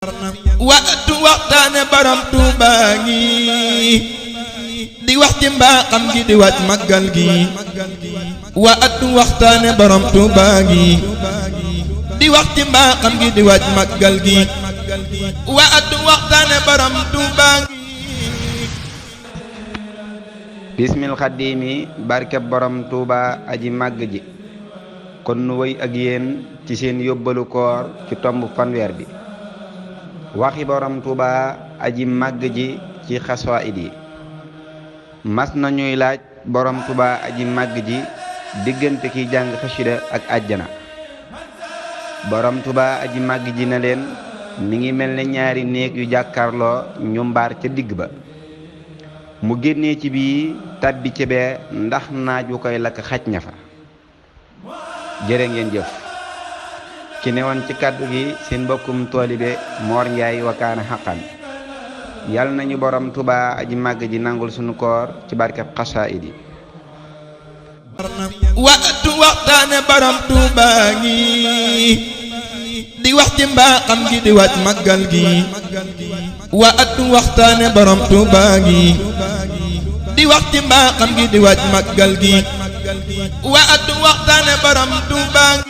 waxtu waxtaane borom Tuuba ngi di wax ci mbaaxam gi di wàcc màggal gi waxtu waxtaane borom Tuuba ngi di wax ci mbaaxam gi di wàcc màggal gi waxtu waxtaane borom Tuuba ngi bismil xaddiimi barkeb borom Tuuba aji màgg ji kon nu wéy ak yéen ci seen yóbbalu koor ci tomb fanweer bi waxi borom Tuuba aji màgg ji ci xasaayid yi mas nañuy laaj borom Tuuba aji màgg ji diggante ki jàng xasida ak àjjana borom Tuuba aji màgg ji na leen mi ngi mel ne ñaari néeg yu jàkkarloo ñu mbaar ca digg ba mu génnee ci bii tàbbi ci bee ndax naaj wu koy lakk xaj na fa jërë ngeen jëf ki newoon ci kàddu gi seen mbokkum toolibe Moor Njaay wakaana xaqan yàlla nañu borom Tuuba aji màgg ji nangul sunu koor ci barkeb xasaayid yi waxtu waxtaane borom Tuuba ngi di wax ci mbaaxam gi di wàcc màggal gi waxtu waxtaane borom Tuuba ngi di wax ci mbaaxam gi di wàcc màggal gi waxtu waxtaane borom Tuuba ngi